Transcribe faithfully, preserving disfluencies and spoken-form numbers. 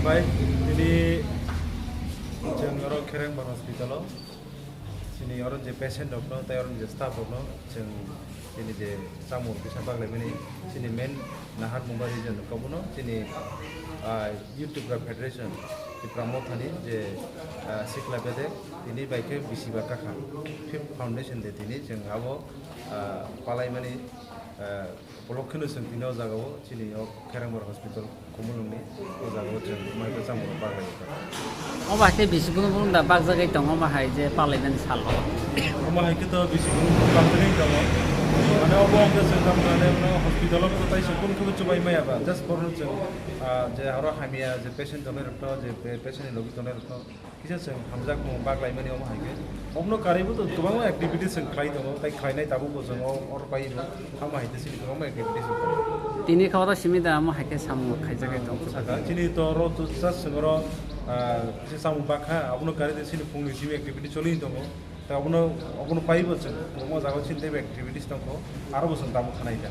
Bai, tini chwng oro Kherengbar hospital-o chini oro je patient rokno tei oro je staff rokno chwng chini je chamung kisa baglaimani chini main Naharmungba region kobono chini, ah, YouTube Federation Tipra Mothani je, ah, sikla bedek tini bai khe bisi ba kakha fifth foundation de tini chwng abo, ah, palaimani, ah, Upolokhe no chwng tini o jaga o chini o Kherengbar hospital Khumulwng ni o jaga o chwng mai khe chamung rok bagwi kha. Omo hai khe bisi brum brum da bakjagwi tongo, omo hai je palaimani salo. Omo hai khe to bisi brum brum bakjagwi tongo. Mane obo hwnkhe chwng tamo mane no hospital o tai se kunu kunu chubai maya ba, just borno chwng, ah, je aro hamya je patient tongnai rok no, je pe-, patient ni logi tongnai rok no. Kisa chwng hamjakmung baglaimani omo hai khe. Omono karwibo to kwbangma activities chwng khlai tongo, tei khlainai tabukbo chwng o, oro paibo. Omo hai khe chini kwbangma activities chwng khlai. Tini kha oro simi da omo hai khe samung khaijagwi tongo. Saka, chini to oro to just chwng oro, ah, kisa samung bakha, abono karwi de chini phungni simi activity choli tongo. Tei obono, obono paibo chwng kwbangma jaga chini teibo activities tongkho, aro bo chwng tabuk khanai kha.